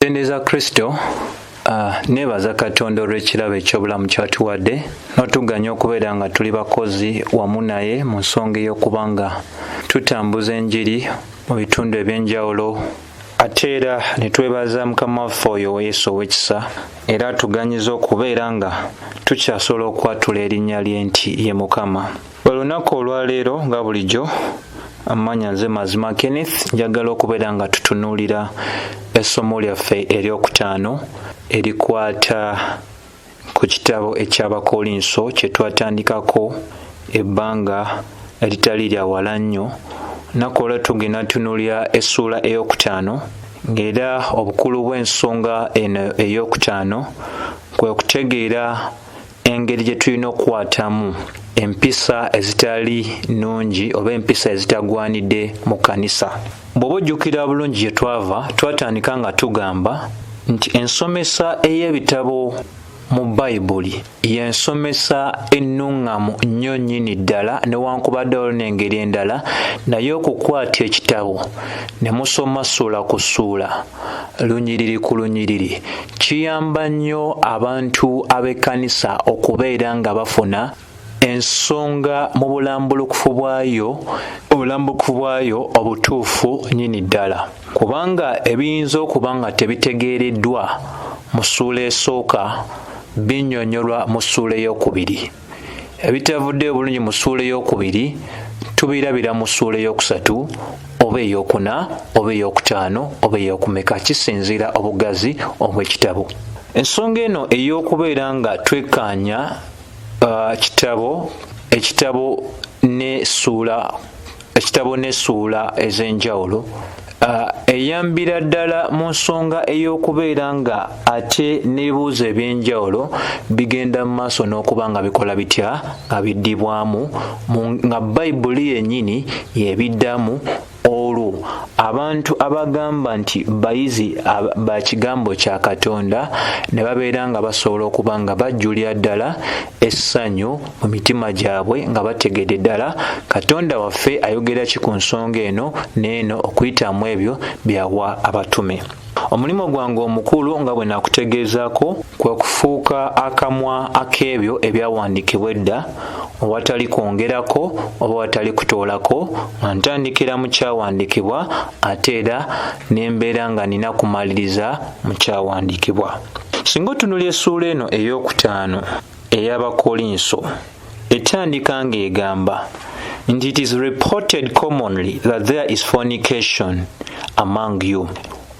Tendereza Kristo. Neebaza Katonda olw'ekirabo eky'obulamu ky'atuwadde n'otuganya okubeera nga tuli bakozi wamu naye mu nsonga ey'okuba nga tutambuza enjiri mu bitundu eby'enjawulo, ate era ne twebaza Mukama waffe oyo Yesu ow'ekisa era atuganyiza okubeera nga tukyasobola okwatula erinnya lye nti ye Mukama. Olunaku olwaleero nga bulijjo, amanya nze Mazima Kenneth, njagala okubeera nga tutunuulira essomo lyaffe eryokutaano erikwata ku kitabo eky'Abakolinso kye twatandikako ebbanga eritali lya wala nnyo. Lunaku olwa tugenda tunuulira essuula eyokutaano, ng'era obukulu bw'ensonga eno eyokutaano kwe kutegeera engeri gye tulina okukwatamu empisa ezitali nnungi oba empisa ezitagwanidde mu kkanisa. Bw'oba ojjukira bulungi gye twava, twatandika nga tugamba nti ensomesa ey'ebitabo mu Bayibuli y'ensomesa ennuŋŋamu nnyo nnyini ddala, newankubadde waliwo n'engeri endala, naye okukwata ekitabo ne musoma ssuula ku ssuula, lunyiriri ku lunyiriri, kiyamba nnyo abantu ab'ekkanisa okubeera nga bafuna ensonga mu bulambulukufu bwayo, obulambulukufu bwayo obutuufu nnyini ddala, kubanga ebiyinza okuba nga tebitegeereddwa mu ssuula esooka binnyonnyolwa mu ssuula ey'okubiri, ebitavuddeyo bulungi mu ssuula ey'okubiri tubirabira mu ssuula ey'okusatu oba ey'okuna oba ey'okutaano oba ey'okumeka, kisinziira obugazi obw'ekitabo. Ensonga eno ey'okubeera nga twekkaanya kitabo ekitabo n'essuula, ekitabo n'essuula ez'enjawulo, eyambira ddala mu nsonga ey'okubeera nga ate n'ebibuuzo eby'enjawulo bigenda mu maaso n'okuba nga bikola bitya, nga biddibwamu nga Bayibuli yennyini y'ebiddamu. Olwo abantu abagamba nti bayizi ba kigambo kya Katonda ne babeera nga basobola okuba nga bajjulira ddala essanyu mu mitima gyabwe nga bategedde ddala Katonda waffe ayogera ki ku nsonga eno n'eno okuyitamu ebyo by'awa abatume. Omulimu gwange omukulu, nga bwe nakutegeezaako, kwe kufuuka akamwa ak'ebyo ebyawandiikibwa edda owatali kwongerako oba watali kutoolako, nga ntandikira mu kyawandiikibwa ate era n'embeera nga nina kumaliriza mu kyawandiikibwa. Singa otunuulira essuula eno ey'okutaano ey'Abakolinso, etandika ng'egamba nti, "It is reported commonly that there is fornication among you,"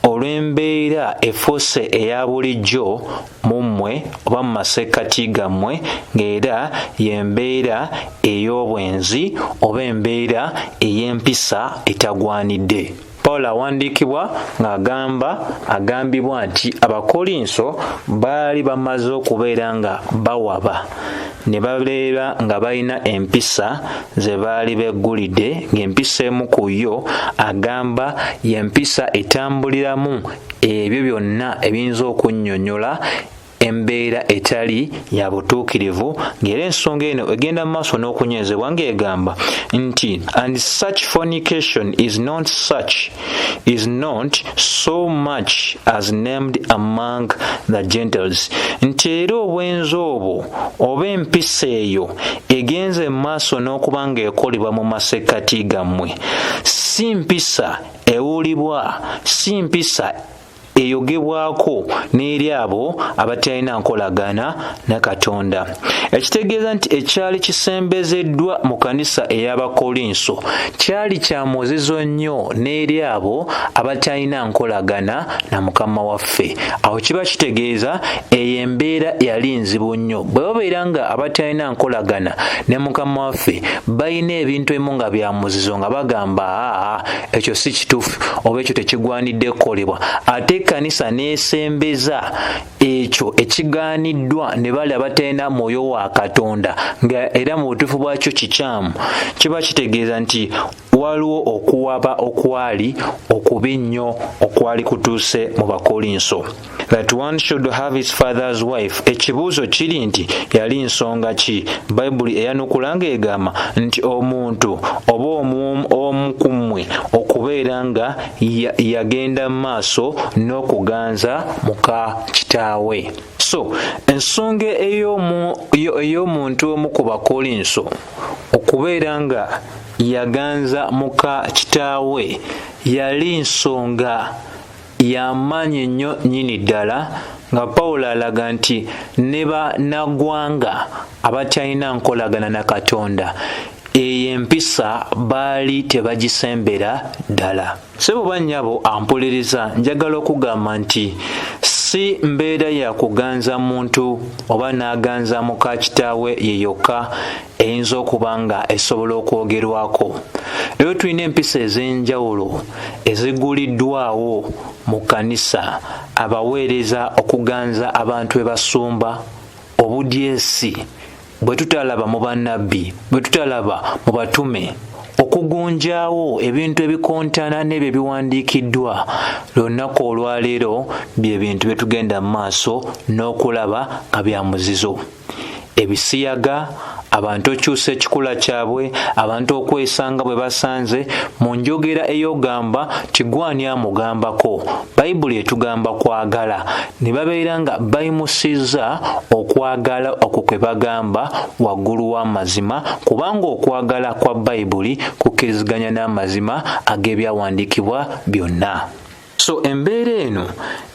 olw'embeera efuuse eya bulijjo mu mmwe oba mu masekkati gammwe, ng'era y'embeera ey'obwenzi oba embeera ey'empisa etagwanidde. Pawulo awandiikibwa ng'agamba, agambibwa nti Abakolinso baali bamaze okubeera nga bawaba ne babeera nga balina empisa ze baali beggulidde, ng'empisa emu ku yo agamba y'empisa etambuliramu ebyo byonna ebiyinza okunnyonnyola embeera etali ya butuukirivu, ng'era ensonga eno egenda mu maaso n'okunywezebwa ng'egamba nti, "And such fornication is not so much as named among the Gentiles," nti era obwenzi obwo oba empisa eyo egenze mu maaso n'okuba ng'ekolebwa mu masekkati gammwe si mpisa ewulibwa, si mpisa eyogebwako n'eri abo abatalina nkolagana ne Katonda. Ekitegeeza nti ekyali kisembezeddwa mu kanisa ey'Abakolinso kyali kya muzizo nnyo n'eri abo abatalina nkolagana na Mukama waffe. Awo kiba kitegeeza eyo embeera yali nzibu nnyo. Bwe babeera nga abatalina nkolagana ne Mukama waffe balina ebintu ebimu nga bya muzizo, nga bagamba, "Aa, ekyo si kituufu," oba, "Ekyo tekigwanidde kukolebwa," ate ekkanisa n'esembeza ekyo ekigaaniddwa ne bali abatalina mwoyo wa Katonda, nga era mu butuufu bwakyo kikyamu, kiba kitegeeza nti waliwo okuwaba okwali okubi nnyo okwali kutuuse mu Bakolinso. That one should have his father's wife. Ekibuuzo kiri nti yali nsonga ki? Bayibuli eyanukula ng'egamba nti omuntu oba omu ku mmwe okubeera nga yagenda mu maaso n'okuganza muka kitaawe. So ensonga ey'omuntu omu ku Bakolinso okubeera nga yaganza muka kitaawe yali nsonga y'amaanyi nnyo nnyini ddala, nga Pawulo alaga nti ne bannagwanga abatalina nkolagana na Katonda eyo empisa baali tebagisembera ddala. Ssebo bannyabo ampuliriza, njagala okugamba nti si mbeera ya kuganza muntu oba n'aganza muka kitaawe ye yokka eyinza okuba nga esobola okwogerwako. Leero tulina empisa ez'enjawulo eziguliddwawo mu kkanisa, abaweereza okuganza abantu be basumba, obudyesi bwe tutalaba mu bannabbi, bwe tutalaba mu batume, okugunjaawo ebintu ebikontana n'ebyo ebiwandiikiddwa. Lunaku olwaleero bye bintu bye tugenda mu maaso n'okulaba nga bya muzizo. Ebisiyaga, abantu okyusa ekikula kyabwe, abantu okwesanga bwe basanze mu njogera ey'ogamba tigwani amugambako. Bayibuli etugamba kwagala, ne babeera nga bayimusizza okwagala okwo kwe bagamba waggulu w'amazima, kubanga okwagala kwa Bayibuli kukkiriziganya n'amazima ag'ebyawandiikibwa byonna. So embeera eno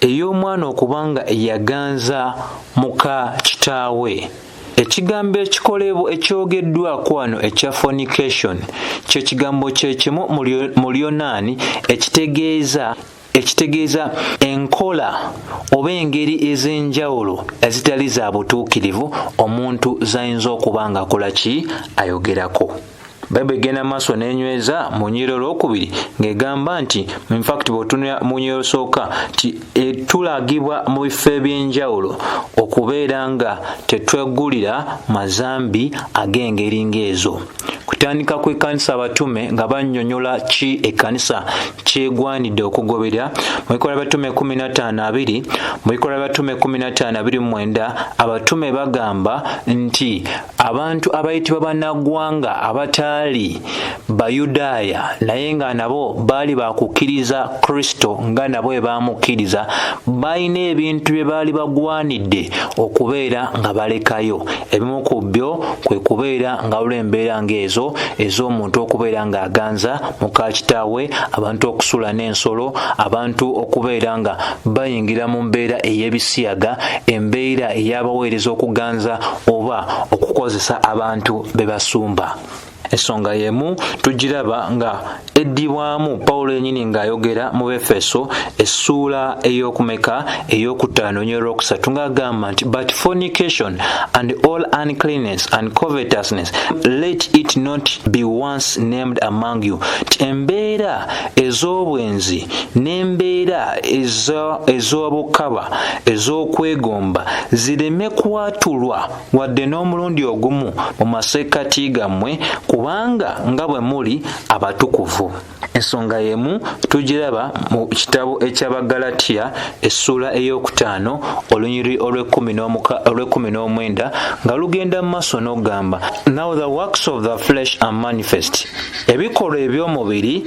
ey'omwana okuba nga yaganza muka kitaawe, ekigambo ekikolebwa ekyogeddwako wano ekya fornication kye kigambo kye kimu mu Lyonaani ekitegeeza enkola oba engeri ez'enjawulo ezitali za butuukirivu omuntu z'ayinza okuba ng'akola ki ayogerako. Bayibuli egenda maaso n'enyweza mu nnyiriri olwokubiri ng'egamba nti, infact bw'otunula mu nnyiriri olusooka nti etulagibwa mu bifo eby'enjawulo okubeera nga tetweggulira mazambi ag'engeri ng'ezo. Kutandika kw'ekkanisa abatume nga bannyonnyola ki ekkanisa kyegwanidde okugoberera mu Bikolwa by'Abatume 15:20, mu Bikolwa by'Abatume 15:29, abatume bagamba nti abantu abayitibwa bannaggwanga abataali Bayudaaya naye nga nabo baali bakukkiriza Kristo nga nabo bwe baamukkiriza, balina ebintu bye baali bagwanidde okubeera nga balekayo. Ebimu ku byo kwe kubeera nga waliwo embeera ng'ezo ez'omuntu okubeera ng'aganza muka kitaawe, abantu okusula n'ensolo, abantu okubeera nga bayingira mu mbeera ey'ebisiyaga, embeera ey'abaweereza okuganza oba okukozesa abantu be basumba. Ensonga y'emu tugiraba nga eddibwamu Pawulo yennyini ng'ayogera mu Befeso essuula ey'okumeka ey'okutaano olwokusatu ng'agamba nti but fornication and all uncleanness and covetousness, let it not be once named among you, nti embeera ez'obwenzi n'embeera ez'obukaba ez'okwegomba zireme kwatulwa wadde n'omulundi ogumu mu masekkati gammwe, kubanga nga bwe muli abatukuvu. Ensonga y'emu tugiraba mu kitabo eky'Abagalatiya essuula ey'okutaano olunyiriri olw'ekkumi n'omwenda nga lugenda mu maaso n'okugamba now the works of the flesh are manifest, ebikolwa eby'omubiri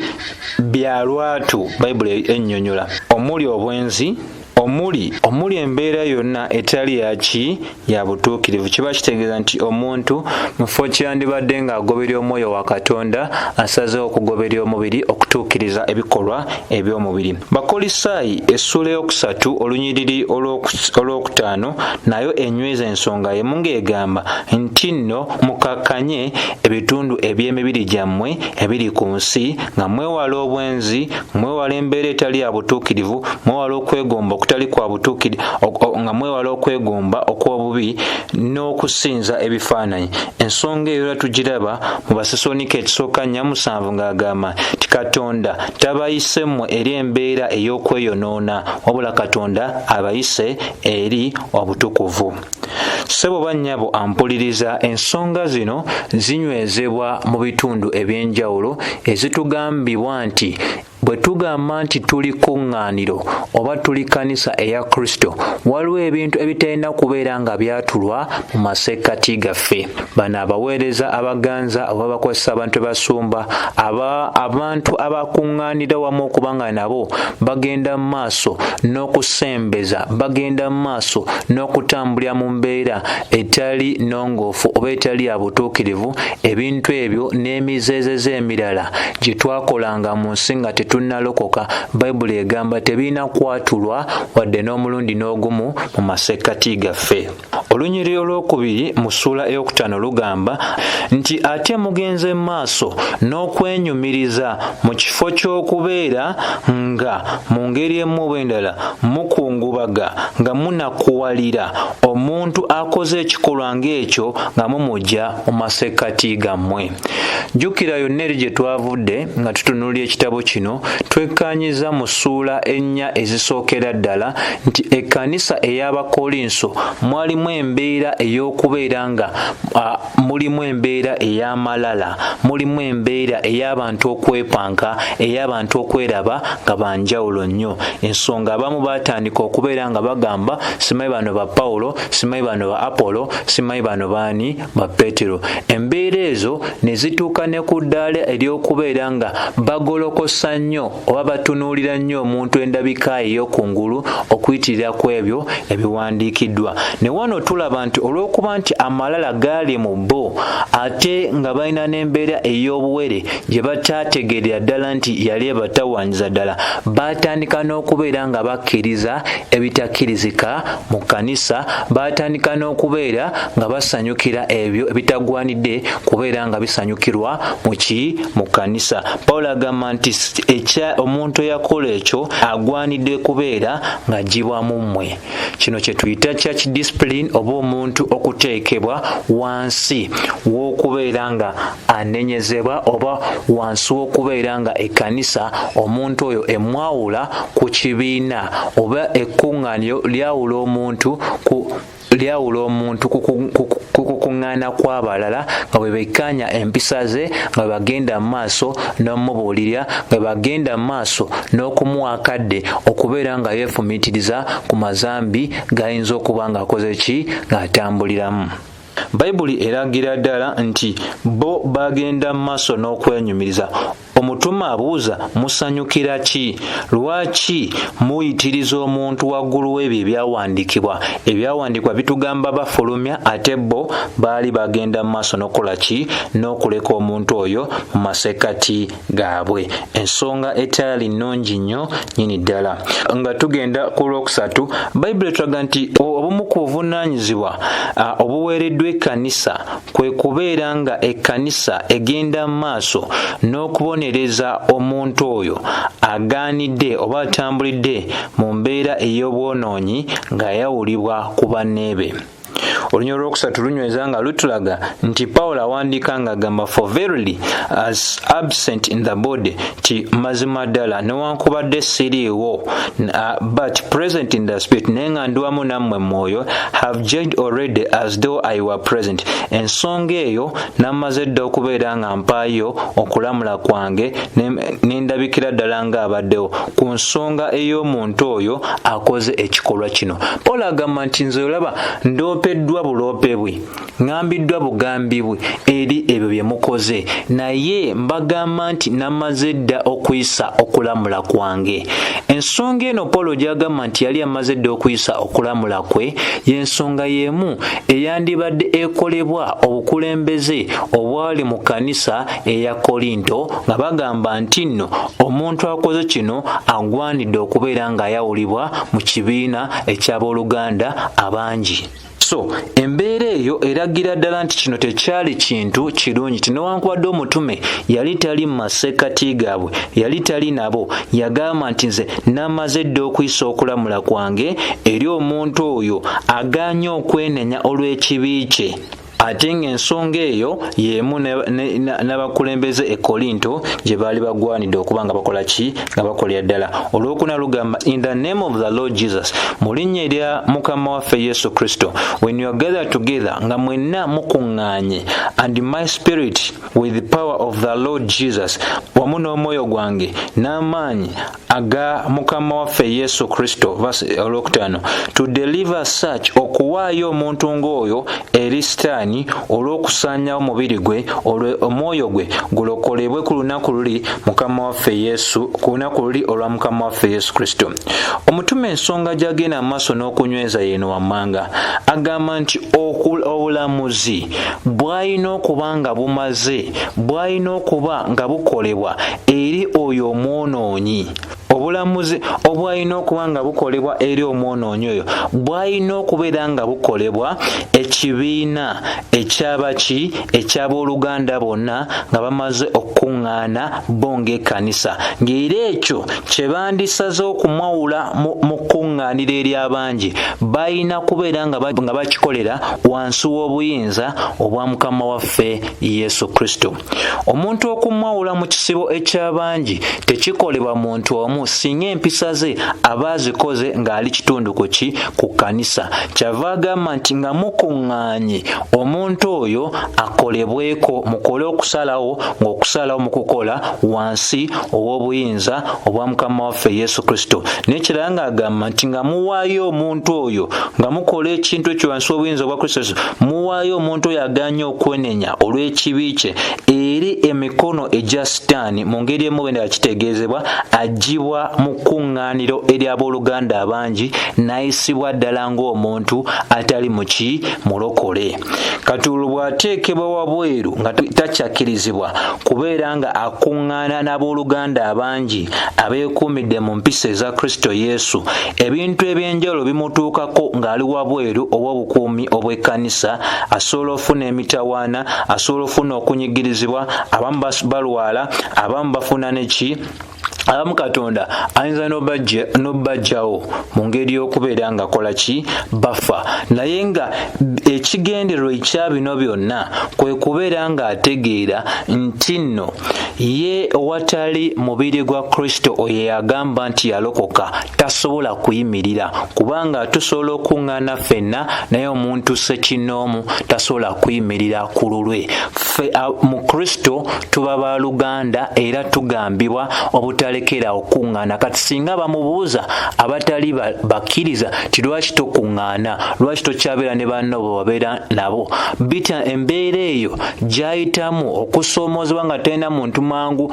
bya lwatu. Bayibuli ennyonnyola omuli obwenzi, omuli embeera yonna etali yaki ya butuukirivu. Kiba kitegeeza nti omuntu mu kifo kyandibadde ng'agoberera omwoyo wa Katonda asazeewo okugoberera omubiri okutuukiriza ebikolwa eby'omubiri. Bakolisaayi essuula ey'okusatu olunyiriri olwokutaano nayo enyweza ensonga emu ng'egamba nti nno mukakkanye ebitundu eby'emibiri gyammwe ebiri ku nsi, nga mwewala obwenzi, mwewala embeera etali ya butuukirivu, mwewala okwegomba okutali okutali kwa butuukiri, nga mwewala okwegomba okw'obubi n'okusinza ebifaananyi. Ensonga eyo era tugiraba mu Basessaloniika ekisooka 4:7, ng'agamba nti Katonda tabayise mmwe eri embeera ey'okweyonoona, wabula Katonda abayise eri obutukuvu. Ssebo, bannyabo ampuliriza, ensonga zino zinywezebwa mu bitundu ebyenjawulo ezitugambibwa nti bwe tugamba nti tuli kuŋŋaaniro oba tuli kanisa eya Kristo, waliwo ebintu ebitalina kubeera nga byatulwa mu masekkati gaffe. Bano abaweereza abaganza oba bakozesa abantu ebasumba, abantu abakuŋŋaanira wamu okuba nga nabo bagenda mu maaso n'okusembeza, bagenda mu maaso n'okutambulira mu mbeera etali nnongoofu oba etali ya butuukirivu, ebintu ebyo n'emizeezezo emirala gye twakolanga mu nsi nga tetunnalokoka, Bayibuli egamba tebirina kwatulwa wadde n'omulundi n'ogumu mu masekkati gaffe. Olunyiriri olwokubiri mu ssuula eyokutaano lugamba nti ate mugenze maaso n'okwenyumiriza mu kifo ky'okubeera nga mu ngeri emu oba endala mukungubaga nga munakuwalira omuntu akoze ekikolwa ng'ekyo nga mumuggya mu masekkati gammwe. Jjukira yonna eri gye twavudde nga tutunuulira ekitabo kino, twekkaanyiza mu ssuula 4 ezisookera ddala nti ekkanisa ey'Abakolinso mwalimu embeera ey'okubeera nga mulimu embeera ey'amalala, mulimu embeera ey'abantu okwepanka, ey'abantu okweraba nga banjawulo nnyo. Ensonga abamu baatandika okubeera nga bagamba, simanyi bano ba Pawulo, simanyi bano ba Apolo, simanyi bano baani, ba Peetero. Embeera ezo ne zituuka ne ku ddaala ery'okubeera nga bagolokosa nnyo oba batunuulira nnyo omuntu endabika ye ey'okungulu okuyitirira ku ebyo ebiwandiikiddwa. Ne wano tulaba nti olw'okuba nti amalala gaali mu bo, ate nga balina n'embeera ey'obuwere gye bataategeerera ddala nti yali ebatawaanyiza ddala, baatandika n'okubeera nga bakkiriza ebitakkirizika mu kkanisa, baatandika n'okubeera nga basanyukira ebyo ebitagwanidde kubeera nga bisanyukirwa muki mu kkanisa. Pawulo agamba nti omuntu eyakola ekyo agwanidde kubeera ng'aggyibwa mu mmwe. Kino kye tuyita church discipline, oba omuntu okuteekebwa wansi w'okubeera nga anenyezebwa, oba wansi w'okubeera nga ekkanisa omuntu oyo emwawula ku kibiina, oba ekkuŋŋaaniro lyawula omuntu ku kukuŋŋaana kw'abalala, nga bwe bekkaanya empisa ze, nga bwe bagenda mu maaso n'omubuulirira, nga bwe bagenda mu maaso n'okumuwa akadde okubeera nga yeefumiitiriza ku mazambi g'ayinza okuba ng'akoze ki, ng'atambuliramu. Bayibuli eragira ddala nti bo bagenda mu maaso n'okwenyumiriza. Omutume abuuza, musanyukira ki? Lwaki muyitiriza omuntu waggulu w'ebyo ebyawandiikibwa? Ebyawandiikibwa bitugamba bafulumya, ate bo baali bagenda mu maaso n'okukola ki? N'okuleka omuntu oyo mu masekkati gaabwe. Ensonga etali nnungi nnyo nnyini ddala. Nga tugenda ku lwokusatu, Bayibuli etulaga nti obumu ku buvunaanyizibwa obuweereddwa ekkanisa kwe kubeera nga ekkanisa egenda mu maaso n'okubonereza omuntu oyo agaanidde oba atambulidde mu mbeera ey'obwonoonyi ng'ayawulibwa ku banneebe. Olunyiriri olwokusatu lunyweza nga lutulaga nti Pawulo awandiika ng'agamba, "For verily as absent in the body," ti mazima ddala newankubadde siriiwo, "but present in the spirit," naye nga ndi wamu nammwe mwoyo, "have judged already as though I were present." Ensonga eyo namaze dda okubeera nga mpaayo okulamula kwange nendabikira ddala ng'abaddewo ku nsonga ey'omuntu oyo akoze ekikolwa kino. Pawulo agamba nti nze olaba ndoopeddwa buloopebwe, ŋŋambiddwa bugambibwe eri ebyo bye mukoze, naye mbagamba nti namaze dda okuyisa okulamula kwange. Ensonga eno Pawulo gy'agamba nti yali amaze dda okuyisa okulamula kwe, y'ensonga y'emu eyandibadde ekolebwa obukulembeze obwali mu kkanisa eya Kolinto, nga bagamba nti nno omuntu akoze kino agwanidde okubeera ng'ayawulibwa mu kibiina eky'abooluganda abangi. So embeera eyo eragira ddala nti kino tekyali kintu kirungi, ti newankubadde omutume yali tali mu masekkati gaabwe, yali tali nabo, yagamba nti nze namaze dda okuyisa okulamula kwange eri omuntu oyo agaanye okwenenya olw'ekibi kye. Ate ng'ensonga eyo y'emu n'abakulembeze e Korinto gye baali bagwanidde okuba nga bakola ki, nga bakolera ddala. Olwokuna lugamba, "In the name of the Lord Jesus," mu linnya erya Mukama waffe Yesu Kristo, "when you are gathered together," nga mwenna mukuŋŋaanye, "and my spirit with the power of the Lord Jesus," wamu n'omwoyo gwange n'amaanyi aga Mukama waffe Yesu Kristo. Verse olwokutaano, "to deliver such," okuwaayo omuntu ng'oyo eri Sitaani olw'okusaanyawo omubiri gwe, omwoyo gwe gulokolebwe ku lunaku luli Mukama waffe Yesu, ku lunaku luli olwa Mukama waffe Yesu Kristo. Omutume ensonga gy'agenda mu maaso n'okunyweza yeeno wammanga, agamba nti obulamuzi bw'alina okuba nga bumaze, bw'alina okuba nga bukolebwa eri oyo omwonoonyi. Obulamuzi obwalina okuba nga bukolebwa eri omwonoonyi oyo bwalina okubeera nga bukolebwa ekibiina ekyabaki, ekyabooluganda bonna nga bamaze okukuŋŋaana bo ng'ekkanisa, ng'era ekyo kye bandisaze okumwawula mu kuŋŋaaniro ery'abangi, balina kubeera nga bakikolera wansi w'obuyinza obwa Mukama waffe Yesu Kristo. Omuntu okumwawula mu kisibo eky'abangi tekikolebwa muntu omu singa empisa ze aba azikoze ng'ali kitundu ku ki, ku kkanisa. Kyava agamba nti nga mukuŋŋaanye, omuntu oyo akolebweko, mukole okusalawo, ng'okusalawo mukukola wansi ow'obuyinza obwa Mukama waffe Yesu Kristo. N'ekirala ng'agamba nti nga muwaayo omuntu oyo, nga mukola ekintu ekyo wansi w'obuyinza obwa Kristo Yesu, muwaayo omuntu oyo aganye okwenenya olw'ekibi kye eri emikono egya Sitaani. Mu ngeri emu oba endala kitegeezebwa aggyibwa mu kuŋŋaaniro eri abooluganda abangi n'ayisibwa ddala ng'omuntu atali muki, mulokole. Kati olwo bw'ateekebwa wabweru nga takyakkirizibwa kubeera nga akuŋŋaana n'abooluganda abangi abeekuumidde mu mpisa eza Kristo Yesu, ebintu eby'enjawulo bimutuukako ng'ali wabweru ow'obukuumi obw'ekkanisa. Asobola okufuna emitawaana, asobola okufuna okunyigirizibwa, abamu balwala, abamu bafuna neki, abamu Katonda ayinza n'obbajjawo mu ngeri y'okubeera nga kola ki, bafa. Naye nga ekigendererwa ekya bino byonna kwe kubeera ng'ategeera nti nno ye owatali mubiri gwa Kristo oyo yagamba nti yalokoka tasobola kuyimirira, kubanga tusobola okuŋŋaana ffenna, naye omuntu ssekinnoomu tasobola kuyimirira ku lulwe. Ffe mu Kristo tuba baluganda era tugambibwa obutalekera okuŋŋaana. Kati singa bamubuuza abatali bakkiriza ti lwaki tokuŋŋaana, lwaki tokyabeera ne banno bwe babeera nabo, bitya embeera eyo gy'ayitamu okusoomoozebwa nga talina muntu mangu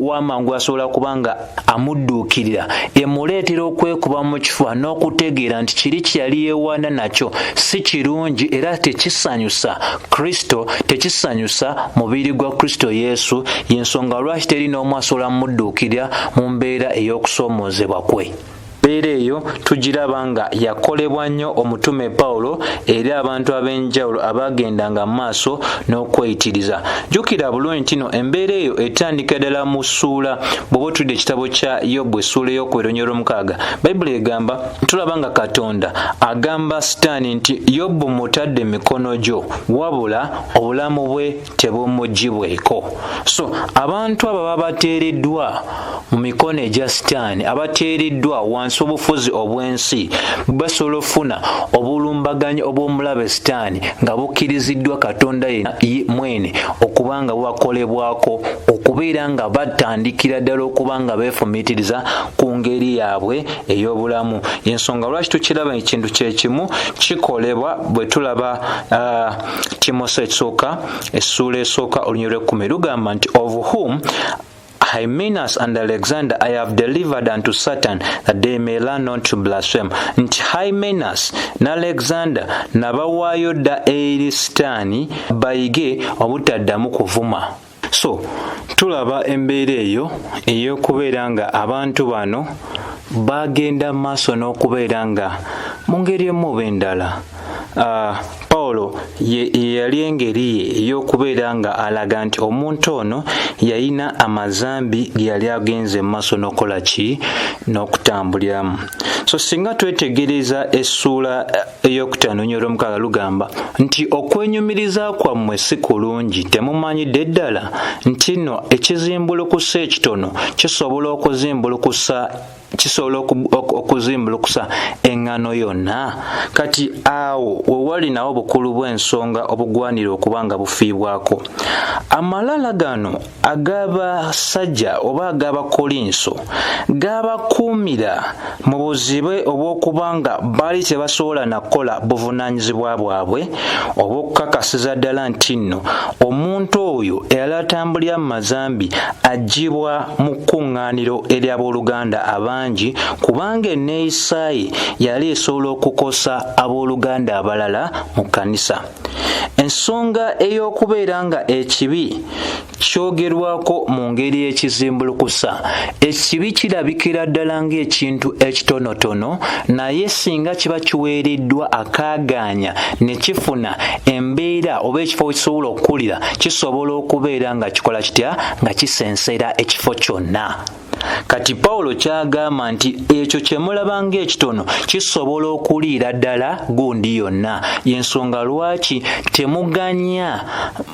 wamangu asobola kuba nga amudduukirira, emuleetera okwekuba mu kifuba n'okutegeera nti kiri kye yali yeewaana nakyo si kirungi era tekisanyusa Kristo, tekisanyusa mubiri gwa Kristo Yesu. Y'ensonga lwaki teri n'omu asobola mudduukirira mu mbeera ey'okusoomoozebwa kwe. Embeera eyo tugiraba nga yakolebwa nnyo omutume Pawulo eri abantu ab'enjawulo abagendanga mu maaso n'okweyitiriza. Jjukira bulungi nti no embeera eyo etandika ddala mu ssuula, bw'oba otudde ekitabo kya Yobu essuula ey'okubiri olunyiriri olw'omukaaga, Bayibuli egamba, tulaba nga Katonda agamba Sitaani nti Yobu mutadde mikono gyo, wabula obulamu bwe tebumugibweko. So abantu abo babateereddwa mu mikono egya Sitaani, abateereddwa wansi w'obufuzi obw'ensi, basobola okufuna obulumbaganyi obw'omulabe Sitaani nga bukkiriziddwa Katonda ye mwene okuba nga bubakolebwako, okubeera nga batandikira ddala okuba nga beefumiitiriza ku ngeri yaabwe ey'obulamu. Ensonga lwaki tukiraba ekintu kyekimu kikolebwa bwe tulaba Timoseewo ekisooka essuula esooka olunyiriri lw'ekkumi lugamba nti, "Of whom Hymenaeus and Alexander I have delivered unto Satan, that they may learn not to blaspheme," nti Hymenaeus ne Alexander nabawaayo dda eri Sitaani bayige obutaddamu kuvuma. So tulaba embeera eyo ey'okubeera nga abantu bano bagenda maaso n'okubeera nga mu ngeri emu oba endala Pawulo ye yali engeri ye ey'okubeera nga alaga nti omuntu ono yalina amazambi ge yali agenze mu maaso n'okukola ki, n'okutambuliramu. So singa twetegereza essuula 5 olw'omukaaga lugamba nti okwenyumiriza kwammwe si kulungi, temumanyidde ddala nti nno ekizimbulukusa ekitono kisobola okuzimbulukusa eŋŋano yonna. Kati awo we wali nawo obukulu bw'ensonga obugwanira okuba nga bufiibwako. Amalala gano ag'abasajja oba ag'Abakolinso gabakuumira mu buzibe obw'okuba nga baali tebasobola na kukola buvunaanyizibwa bwabwe obw'okukakasiza ddala nti nno omuntu oyo eyali atambulira mu mazambi aggyibwa mu kkuŋŋaaniro ery'abooluganda abangi, kubanga enneeyisa ye yali esobola okukosa abooluganda abalala mu kkanisa. Ensonga ey'okubeera nga ekibi kyogerwako mu ngeri y'ekizimbulukusa, ekibi kirabikira ddala ng'ekintu ekitonotono, naye singa kiba kiweereddwa akaagaanya ne kifuna embeera oba ekifo kisobola okukulira, kisobola okubeera nga kikola kitya, nga kisensera ekifo kyonna. Kati Pawulo kyagamba nti ekyo kye mulaba ng'ekitono kisobola okuliira ddala gundi yonna. Y'ensonga lwaki temuganya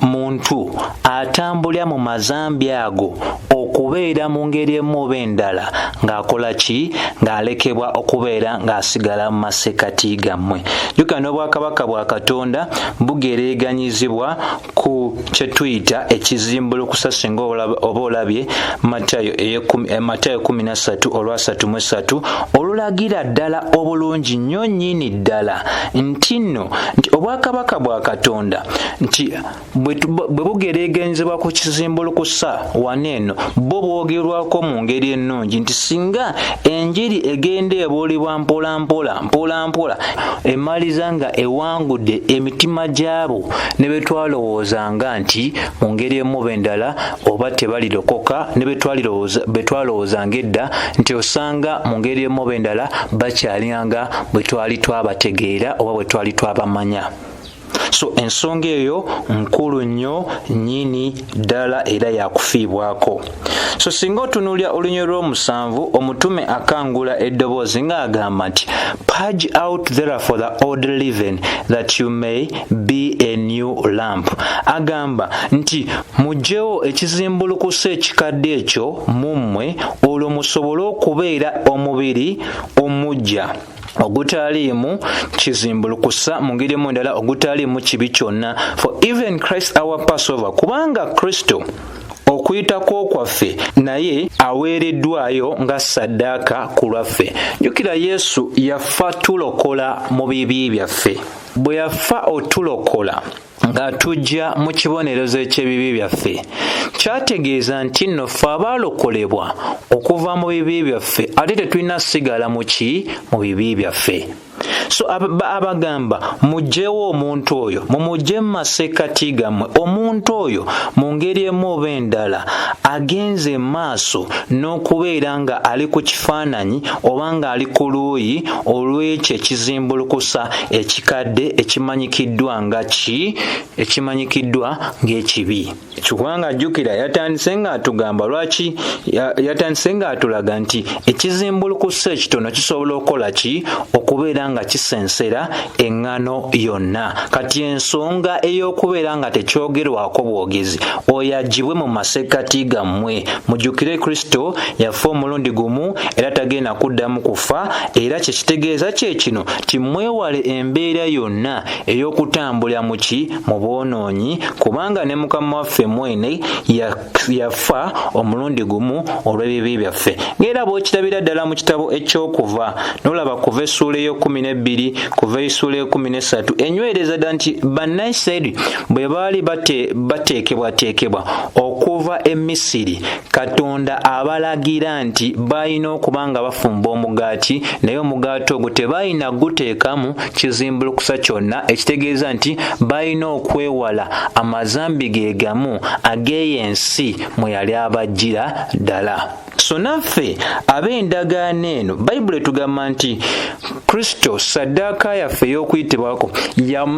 muntu atambulira mu mazambi ago okubeera mu ngeri emu oba endala ng'akola ki, ng'alekebwa okubeera ng'asigala mu masekkati gammwe. Jjukira n'obwakabaka bwa Katonda bugereeganyizibwa ku kye tuyita ekizimbulukusa, singa oba olabye Matayo 13:33 olulagira ddala obulungi nnyo nnyini ddala nti nno nti obwakabaka bwa Katonda nti bwe bugereeganyizibwa ku kizimbulukusa wano eno, bo bwogerwako mu ngeri ennungi nti singa enjiri egenda ebuulibwa mpola mpola mpola mpola emaliza nga ewangudde emitima gy'abo ne be twalowoozanga nti mu ngeri emu oba endala oba tebalirokoka, ne be twalowoozanga edda nti osanga mu ngeri emu oba endala bakyalanga bwe twali twabategeera oba bwe twali twabamanya. So ensonga eyo nkulu nnyo nnyini ddala era yakufiibwako. So singa otunuulira olunyiriri lw'omusanvu, omutume akangula eddoboozi ng'agamba nti purge out therefore the old leaven, that you may be a new lump. Agamba nti muggyewo ekizimbulukusa ekikadde ekyo mu mmwe, olwo musobole okubeera omubiri omuggya ogutaliimu kizimbulukusa, mu ngeri emu endala ogutaliimu kibi kyonna. For even Christ our Passover, kubanga Kristo okuyitako kwaffe naye aweereddwayo nga ssaddaaka ku lwaffe. Jjukira Yesu yafa tulokola mu bibi byaffe. Bwe yafa otulokola ng'atujja mu kibonerezo eky'ebibi byaffe, kyategeeza nti nno ffe abaalokolebwa okuva mu bibi byaffe ate tetulina sigala mu ki, mu bibi byaffe. So abagamba muggyewo omuntu oyo, mumuggye mu masekkati gammwe. Omuntu oyo mu ngeri emu oba endala agenze maaso n'okubeera nga ali ku kifaananyi oba ng'ali ku luuyi olw'ekyo ekizimbulukusa ekikadde ekimanyikiddwa nga ki, ekimanyikiddwa ng'ekibi. Kubanga jjukira yatandise ng'atugamba lwaki yatandise ng'atulaga nti ekizimbulukusa ekitono kisobola okukola ki, okubeera nga kisensera eŋŋano yonna. Kati ensonga ey'okubeera nga tekyogerwako bwogezi, oyo aggyibwe mu masekkati gammwe. Mujjukire Kristo yafa omulundi gumu era tagenda kuddamu kufa, era kye kitegeeza kye kino nti mwewale embeera yonna ey'okutambulira mu ki, mu bwonoonyi, kubanga ne Mukama waffe mwene yafa omulundi gumu olw'ebibi byaffe. Ng'era bw'okirabira ddala mu kitabo eky'Okuva, n'olaba kuva essuula ey'okkumi n'ebbiri, kuva essuula ey'okkumi n'essatu, enywereza ddala nti Bannayisirayiri bwe baali bateekebwateekebwa okuva e Misiri, Katonda abalagira nti balina okuba nga bafumba omugaati, naye omugaati ogwo tebalina guteekamu kizimbulukusa kyonna, ekitegeeza nti balina okwewala amazambi ge gamu ag'eyo ensi mwe yali abajjira ddala. So naffe ab'endagaano eno, Bayibuli etugamba nti Kristo saddaaka yaffe ey'okuyitibwako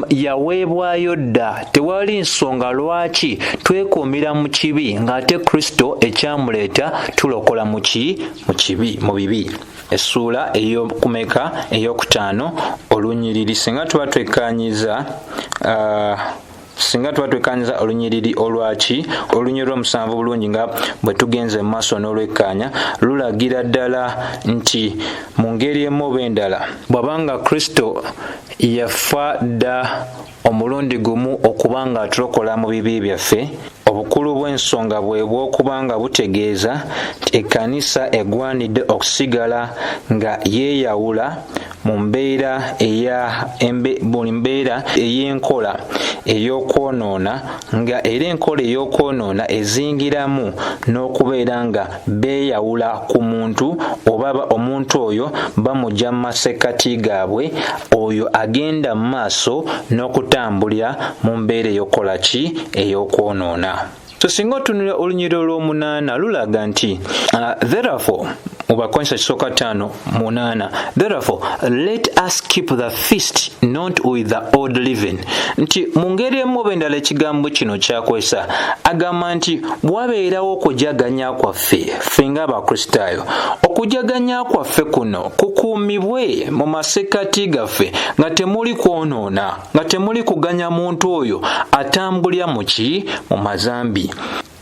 yaweebwayo dda. Tewali nsonga lwaki twekuumira mu kibi ng'ate Kristo ekyamuleeta tulokola mu kibi, mu bibi. Essuula ey'okumeka? Ey'okutaano, olunyiriri, singa tuba twekkanyiza olunyiriri olwaki, olunyiriri olw'omusanvu bulungi, nga bwe tugenze mu maaso n'olwekkaanya, lulagira ddala nti mu ngeri emu oba endala, bw'abanga Kristo yafa dda omulundi gumu okuba nga atulokola mu bibi byaffe, obukulu bw'ensonga bwe bw'okuba nga butegeeza nti ekkanisa egwanidde okusigala nga yeeyawula mu mbeera eya buli mbeera ey'enkola ey'okwonoona, nga era enkola ey'okwonoona ezingiramu n'okubeera nga beeyawula ku muntu oba omuntu oyo bamugya mu masekkati gaabwe, oyo agenda mu maaso n'okutambulira mu mbeera ey'okukola ki? Ey'okwonoona. So singa otunula olunyiriri olw'omunaana, lulaga nti therefore, mu Bakolinso kisooka 5:8, "Therefore let us keep the feast not with the old leaven." Nti mu ngeri emu oba endala, ekigambo kino kyakwesa agamba nti wabeerawo okujaganya kwaffe ffe ng'Abakristaayo. Okujaganya kwaffe kuno kukuumibwe mu masekkati gaffe nga temuli kwonoona, nga temuli kuganya muntu oyo atambulira mu ki? Mu mazambi.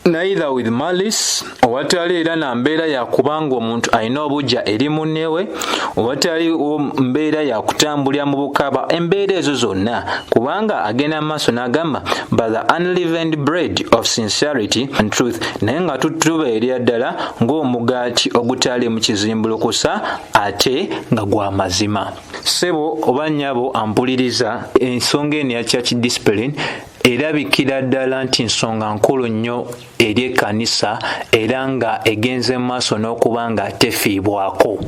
"Neither with malice," owatali era na mbeera yakubanga omuntu alina obujja eri munnewe, owatali mbeera yakutambulira mu bukaba, embeera ezo zonna, kubanga agenda maaso n'agamba, "but the unleavened bread of sincerity and truth," naye nga tubeerera ddala ng'omugaati ogutali mu kizimbulukusa ate nga gwa mazima. Ssebo oba nnyabo ampuliriza, ensonga eno ya church discipline erabikira ddala nti nsonga nkulu nnyo eri ekkanisa, era nga egenze mu maaso n'okuba nga tefiibwako.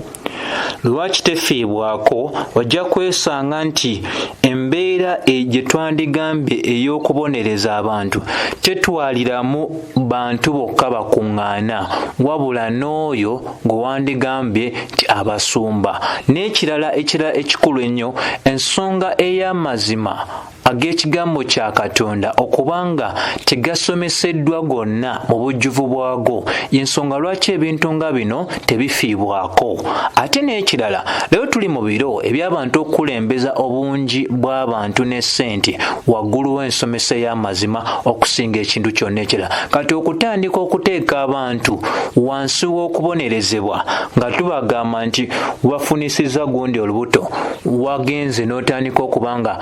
Lwaki tefiibwako? Ojja kwesanga nti embeera gye twandigambye ey'okubonereza abantu tetwaliramu bantu bokka bakuŋŋaana, wabula n'oyo gwe wandigambye nti abasumba. N'ekirala, ekirala ekikulu ennyo, ensonga ey'amazima ag'ekigambo kya Katonda okubanga tegasomeseddwa gonna mu bujjuvu bwago, y'ensonga lwaki ebintu nga bino tebifiibwako. Ate n'ekirala, leero tuli mu biro eby'abantu okukulembeza obungi bw'abantu ne ssente waggulu w'ensomesa ey'amazima okusinga ekintu kyonna ekirala. Kati okutandika okuteeka abantu wansi w'okubonerezebwa nga tubagamba nti wafunisiza gundi olubuto, wagenze n'otandika okuba nga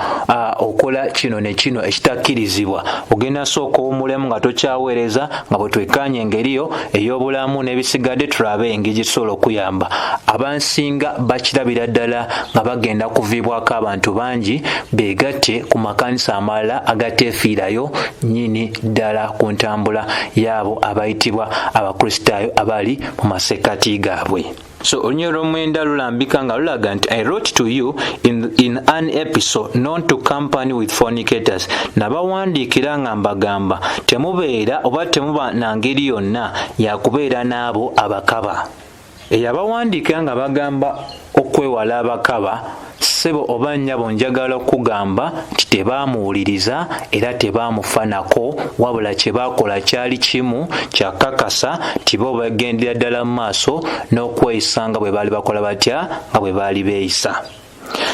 okola kino ne kino ekitakkirizibwa, ogenda sooka owummulemu nga tokyaweereza, nga bwe twekkaanya engeri yo ey'obulamu n'ebisigadde, tulabe engeri gye tusobola okuyamba. Abansinga bakirabira ddala nga bagenda kuviibwako abantu bangi beegatte ku makanisa amalala agateefiirayo nnyini ddala ku ntambula yaabo abayitibwa Abakristaayo abali mu masekkati gaabwe. So olunyiriri olwomwenda lulambika nga lulaga nti, "I wrote to you in an epistle not to company with fornicators." Nabawandiikira nga mbagamba temubeera oba temuba na ngeri yonna yakubeera n'abo abakaba. Eyabawandiikira nga bagamba okwewala abakaba, ssebo oba nnyabo, njagala okugamba nti tebaamuwuliriza era tebaamufanako, wabula kye baakola kyali kimu kyakakasa nti bo bagendera ddala mu maaso n'okweyisa nga bwe baali bakola batya, nga bwe baali beeyisa.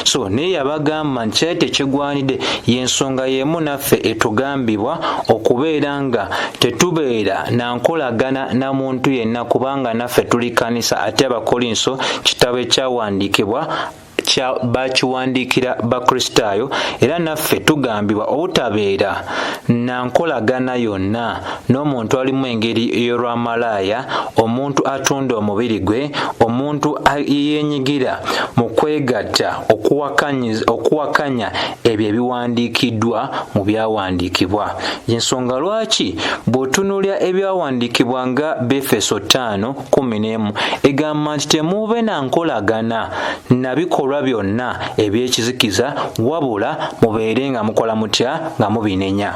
So naye yabagamba nti kyali tekigwanidde. Y'ensonga y'emu naffe etugambibwa okubeera nga tetubeera na nkolagana na muntu yenna, kubanga naffe tuli kanisa. Ate Abakolinso kitabo ekyawandiikibwa bakiwandiikira Bakristaayo, era naffe tugambibwa obutabeera na nkolagana yonna n'omuntu alimu engeri ey'olwamalaaya, omuntu atunda omubiri gwe, omuntu yeenyigira mu kwegatta okuwakanya ebyo ebiwandiikiddwa mu byawandiikibwa. Ensonga lwaki bw'otunuulira ebyawandiikibwa nga Befeso 5:11 egamba nti temuube na nkolagana na bikolwa byonna ebyekizikiza, wabula mubeere nga mukola mutya? Nga mubinenya.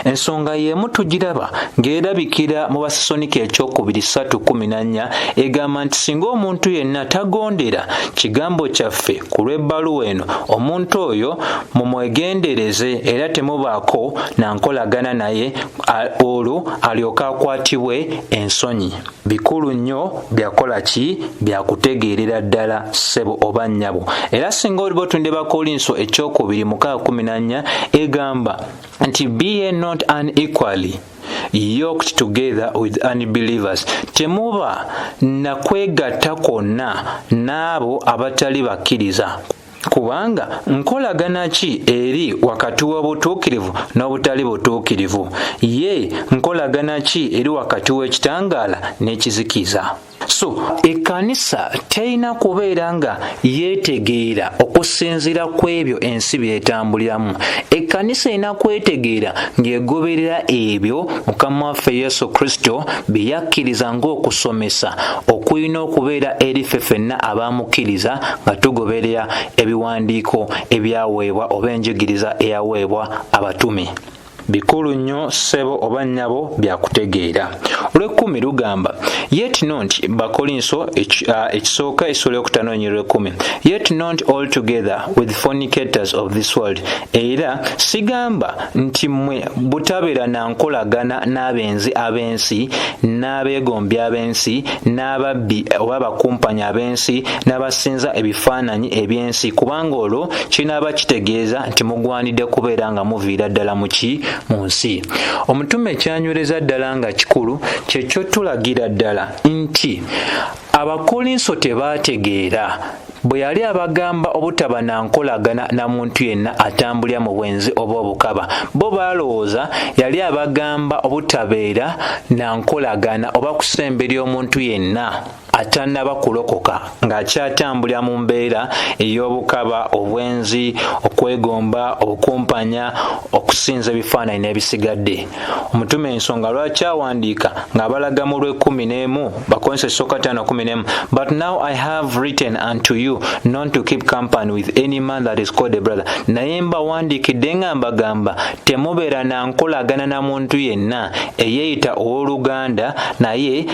Ensonga y'emu tugiraba ng'erabikira mu Basessaloniika ekyokubiri 3:14, egamba nti singa omuntu yenna tagondera kigambo kyaffe ku lw'ebbaluwa eno, omuntu oyo mumwegendereze era temubaako na nkolagana naye, olwo alyoke akwatibwe ensonyi. Bikulu nnyo byakola ki? Byakutegeerera ddala ssebo oba nnyabo. Era singa oliba otundde Bakolinso ekyokubiri 6:14, egamba nti be ye not unequally yoked together with unbelievers, temuba nakwegatta kwonna n'abo abatali bakkiriza, kubanga nkolagana ki eri wakati w'obutuukirivu n'obutali butuukirivu? Ye nkolagana ki eri wakati w'ekitangaala n'ekizikiza? So ekkanisa terina kubeera nga yeetegeera okusinziira ku ebyo ensi by'etambuliramu. Ekkanisa erina kwetegeera ng'egoberera ebyo Mukama waffe Yesu Kristo bye yakkiriza ng'okusomesa okulina okubeera eri ffe ffenna abamukkiriza, nga tugoberera ebiwandiiko ebyaweebwa oba enjigiriza eyaweebwa abatume. Bikulu nnyo ssebo oba nnyabo byakutegeera. Olw'ekkumi lugamba yet not, Bakolinso ekisooka essula yokutaano olw'ekumi, yet not all together with fornicators of this world, era sigamba nti mmwe butabeera na nkolagana n'abenzi ab'ensi, n'abeegombi ab'ensi, n'ababbi oba abakumpanya ab'ensi, n'abasinza ebifaananyi eby'ensi, kubanga olwo kinaaba kitegeeza nti mugwanidde kubeera nga muviira ddala muki? Mu nsi. Omutume kyanywereza ddala nga kikulu kyekyotulagira ddala nti Abakolinso tebaategeera bwe yali abagamba obutaba na nkolagana na muntu yenna atambulira mu bwenzi oba obukaba. Bo baalowooza yali abagamba obutabeera na nkolagana oba kusemberya omuntu yenna atannaba kulokoka ng'akyatambulira mu mbeera ey'obukaba, obwenzi, okwegomba, obukumpanya, okusinza ebifaananyi n'ebisigadde. Omutume ensonga lwaki awandiika ng'abalaga mu lw'ekumi n'emu, Bakolinso esooka 5:11, but now I have written unto you not to keep company with any man that is called a brother, naye mbawandiikidde nga mbagamba temubeera na nkolagana na muntu yenna eyeeyita owooluganda naye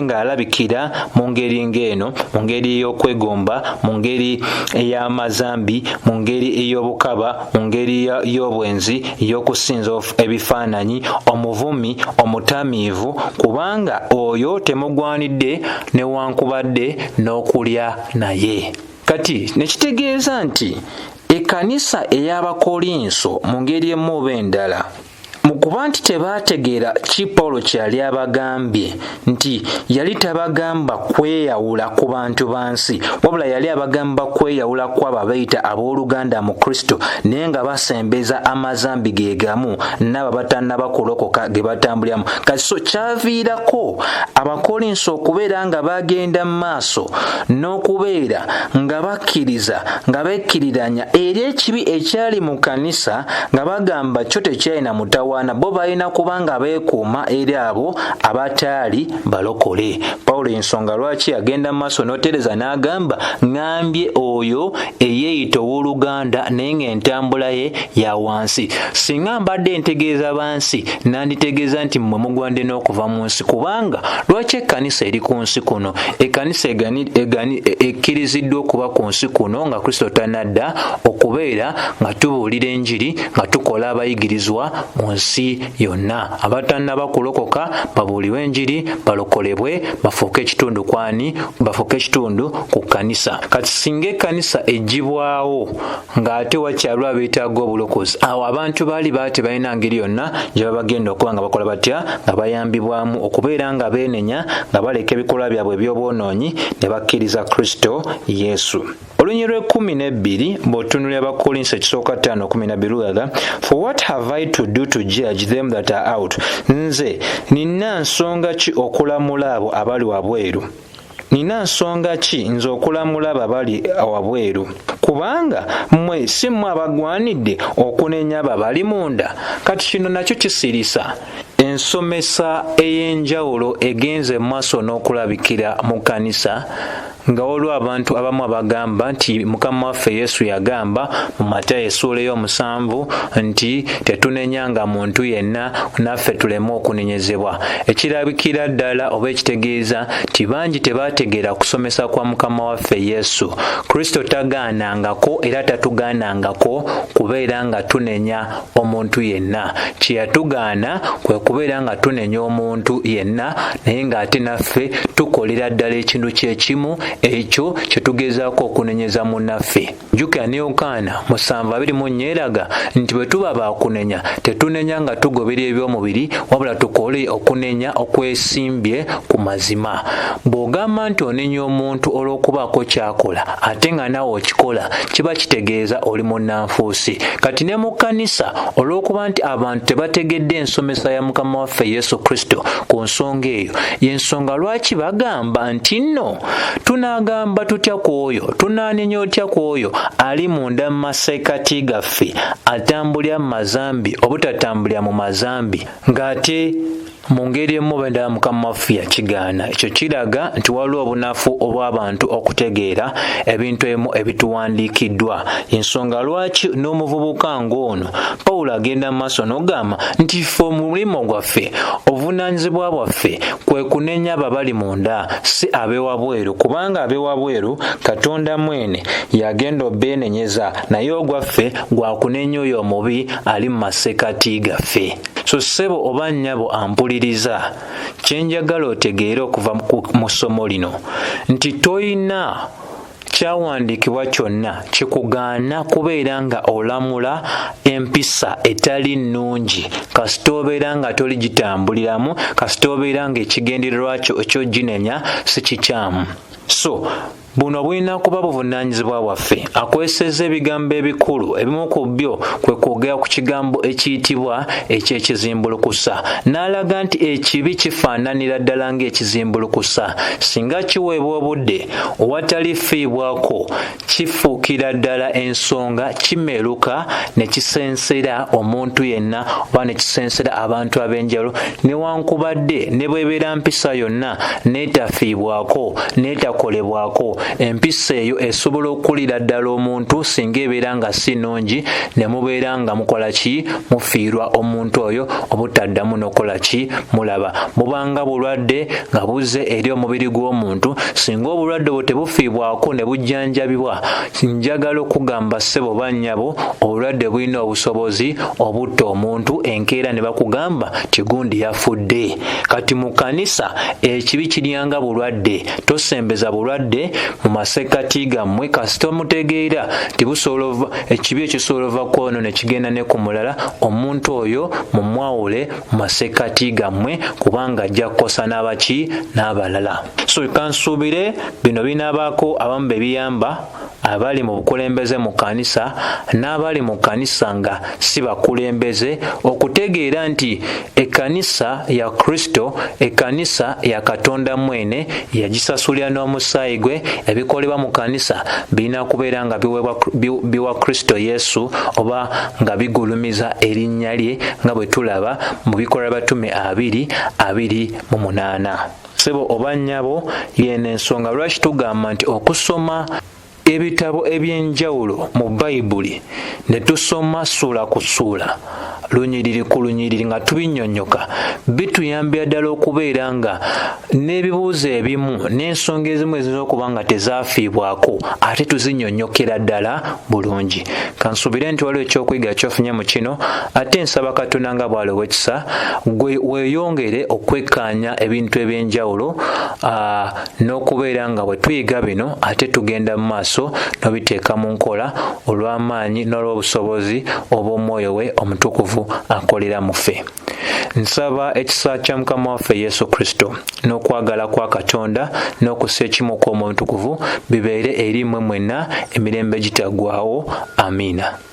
ng'alabikira mu ngeri ng'eno, mu ngeri ey'okwegomba, mu ngeri ey'amazambi, mu ngeri ey'obukaba, mu ngeri y'obwenzi, ey'okusinza ebifaananyi, omuvumi, omutamiivu, kubanga oyo temugwanidde newankubadde n'okulya naye. Kati nekitegeeza nti ekkanisa ey'Abakolinso mu ngeri emu oba endala, mu kuba nti tebaategeera ki Pawulo kye yali abagambye, nti yali tabagamba kweyawula ku bantu ba nsi, wabula yali abagamba kweyawula ku abo abayita abooluganda mu Kristo naye nga basembeza amazambi ge gamu n'abo batannaba kulokoka ge batambuliramu. Kati so kyaviirako Abakolinso okubeera nga bagenda mu maaso n'okubeera nga bakkiriza nga bekkiriranya eri ekibi ekyali mu kanisa, nga bagamba kyo tekyalina mutawaana, bo balina kubanga beekuuma eri abo abataali balokole. Pawulo ensonga lwaki agenda mu maaso n'otereza n'agamba ŋŋambye oyo eyeeyita owooluganda naye ng'entambula ye ya wansi. Singa mbadde ntegeeza bansi, nanditegeeza nti mmwe mugwande n'okuva mu nsi, kubanga lwaki ekkanisa eri ku nsi kuno? Ekkanisa ekkiriziddwa okuba ku nsi kuno nga Kristo tannadda, okubeera nga tubuulira enjiri, nga tukola abayigirizwa mu nsi yonna. Abatannaba kulokoka babuulirwe enjiri, balokolebwe, bafuuke ekitundu kwani? Bafuuke ekitundu ku kkanisa. Kati singa ekkanisa eggyibwawo ng'ate wakyaliwo abeetaaga obulokozi, awo abantu baali tebalina ngeri yonna gye babagenda okuba nga bakola batya, nga bayambibwamu okubeera nga beenenya, nga baleka ebikolwa byabwe eby'obwonoonyi ne bakkiriza Kristo Yesu. Olunyi lw'ekumi n'ebbiri bw'otunuulira Abakolinso ekisooka 5:12 lulaga, for what have I to do to judge them that are out? Nze nina nsonga ki okulamula abo abali wabweru? Nina nsonga ki nze okulamula abo abali wabweru? Kubanga mmwe si mmwe abagwanidde okunenya abo abali munda. Kati kino nakyo kisirisa ensomesa ey'enjawulo egenze mu maaso n'okulabikira mu kkanisa. Nga waliwo abantu abamu abagamba nti Mukama waffe Yesu yagamba mu Matayo essuula ey'omusanvu nti tetunenyanga muntu yenna naffe tuleme okunenyezebwa. Ekirabikira ddala oba ekitegeeza nti bangi tebategeera kusomesa kwa Mukama waffe Yesu Kristo. Tagaanangako era tatugaanangako kubeera nga tunenya omuntu yenna. Kye yatugaana kwe kubeera nga tunenya omuntu yenna, naye ng'ate naffe tukolera ddala ekintu kyekimu ekyo kye tugezaako okunenyeza munnaffe. Jjukira ne Yokaana 7:24 eraga nti bwe tuba baakunenya, tetunenya nga tugobera eby'omubiri, wabula tukole okunenya okwesimbye ku mazima. Bw'ogamba nti onenya omuntu olw'okubaako ky'akola ate nga naawe okikola, kiba kitegeeza oli munnanfuusi. Kati ne mu kkanisa, olw'okuba nti abantu tebategedde ensomesa ya Mukama waffe Yesu Kristo ku nsonga eyo, y'ensonga lwaki bagamba nti nno tunaagamba tutya ku oyo, tunaanenya otya ku oyo ali munda mu masekkati gaffe, atambulira mu mazambi obutatambulira mu mazambi, ng'ate mu ngeri emu oba endala Mukama waffe yakigaana. Ekyo kiraga nti waliwo obunafu obw'abantu okutegeera ebintu ebimu ebituwandiikiddwa. Ensonga lwaki n'omuvubuka ng'ono Pawulo agenda mu maaso n'ogamba nti ffe omulimu gwaffe, obuvunaanyizibwa bwaffe kwe kunenya abo abali munda, si ab'ewabweru, kubanga ab'ewabweru Katonda mwene yagenda obeenenyeza, naye ogwaffe gwakunenya oyo omubi ali mu masekkati gaffe. So ssebo oba nnyabo ampuliriza, kyenjagala otegeere okuva mu ssomo lino nti toyina kyawandiikibwa kyonna kikugaana kubeera nga olamula empisa etali nnungi, kasita obeera nga toli gitambuliramu, kasita obeera nga ekigendererwa kyo ekyoginenya si kikyamu. So buno bulina kuba buvunaanyizibwa bwaffe. Akozesezza ebigambo ebikulu, ebimu ku byo kwe kwogera ku kigambo ekiyitibwa ekyekizimbulukusa, n'alaga nti ekibi kifaananira ddala ng'ekizimbulukusa. Singa kiweebwa obudde owatali fiibwako, kifuukira ddala ensonga, kimeruka ne kisensera omuntu yenna oba ne kisensera abantu ab'enjawulo. Newankubadde ne bw'ebeera mpisa yonna n'etafiibwako n'etakolebwako, empisa eyo esobola okukulira ddala omuntu singa ebeera nga si nnungi, ne mubeera nga mukola ki, mufiirwa omuntu oyo obutaddamu n'okukola ki, mulaba. Bubanga bulwadde nga buzze eri omubiri gw'omuntu, singa obulwadde obwo tebufiibwako ne bujjanjabibwa, njagala okugamba ssebo bannyabo, obulwadde bulina obusobozi obutta omuntu, enkeera ne bakugamba nti gundi yafudde. Kati mu kkanisa ekibi kiryanga bulwadde. Tosembeza bulwadde mu masekkati gammwe, kasita omutegeera nti ekibi ekisobola ova ku ono ne kigenda ne ku mulala, omuntu oyo mumwawule mu masekkati gammwe, kubanga ajja kukosa n'abaki n'abalala. So kansuubire bino binaabaako abamu be biyamba abali mu bukulembeze mu kkanisa n'abali mu kkanisa nga si bakulembeze, okutegeera nti ekkanisa ya Kristo, ekkanisa ya Katonda mwene, yagisasulira n'omusaayi gwe. Ebikolebwa mu kkanisa birina kubeera nga biwa Kristo Yesu oba nga bigulumiza erinnya lye, nga bwe tulaba mu Bikolwa Batume 2:28. Ssebo oba nnyabo, yeno ensonga lwaki tugamba nti okusoma ebitabo ebyenjawulo mu Bayibuli ne tusoma ssuula ku ssuula, lunyiriri ku lunyiriri, nga tubinnyonnyoka, bituyambira ddala okubeera nga n'ebibuuzo ebimu n'ensonga ezimu eziyinza okuba nga tezaafiibwako ate tuzinnyonnyokera ddala bulungi. Kansuubire nti waliwo ekyokuyiga ky'ofunye mu kino, ate nsaba Katonda nga bw'ali ow'ekisa gwe weeyongere okwekkaanya ebintu ebyenjawulo, n'okubeera nga bwe tuyiga bino ate tugenda mu maaso n'obiteeka mu nkola olw'amaanyi n'olw'obusobozi obw'omwoyo we omutukuvu akolera mu ffe. Nsaba ekisa kya Mukama waffe Yesu Kristo n'okwagala kwa Katonda n'okussa ekimu kw'Omwoyo Omutukuvu bibeere eri mmwe mwenna emirembe gitaggwaawo. Amiina.